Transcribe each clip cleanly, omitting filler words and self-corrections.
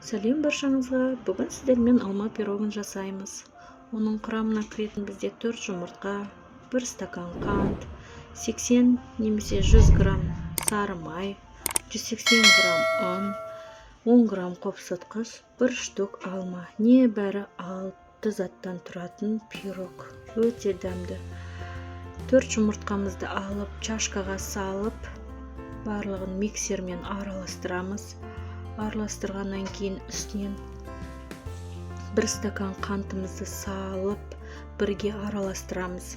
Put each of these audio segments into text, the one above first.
Сәлем баршаңызға! Бүгін сіздермен алма пирогын жасаймыз. Оның құрамына кіретін бізде 4 жұмыртқа, 1 стакан қант, 80 немесе 100 грамм сары май, 180 грамм ұн, 10 грамм қопсытқыш, 1 штук алма. Небәрі 6 заттан тұратын пирог. Өте дәмді. 4 жұмыртқамызды алып, чашкаға салып, барлығын миксермен араластырамыз. Араластырғаннан кейін үстінен 1 стакан қантымызды салып, бірге араластырамыз.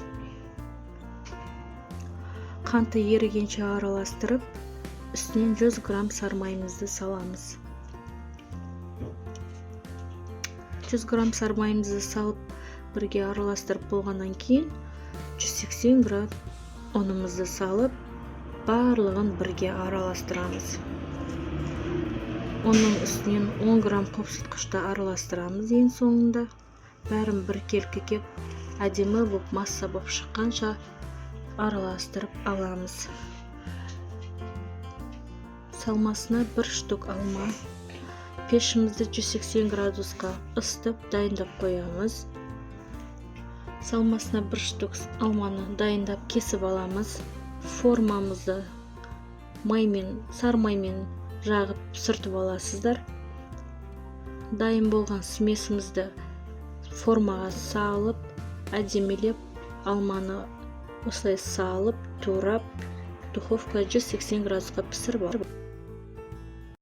Қанты ерігенше араластырып, үстінен 100 грамм сармайымызды саламыз. 100 грамм сармайымызды салып, бірге араластырып болғаннан кейін 180 грамм ұнымызды салып, барлығын бірге араластырамыз. Оның үстінен 10 грамм қопсытқышты араластырамыз. Ең соңында бәрін біркелкі кеп, әдемі боп, масса боп шыққанша араластырып аламыз. Салмасына 1 штук алма. Пешімізді 180 градусқа ысытып, дайындап қоямыз. Салмасына 1 штук алманы дайындап, кесіп аламыз. Формамызды маймен, сары маймен жағып, сүртіп аласыздар. Дайын болған смесімізді формаға салып, әдемілеп алманы осылай салып, турап, духовка 180 градусқа пісіріп.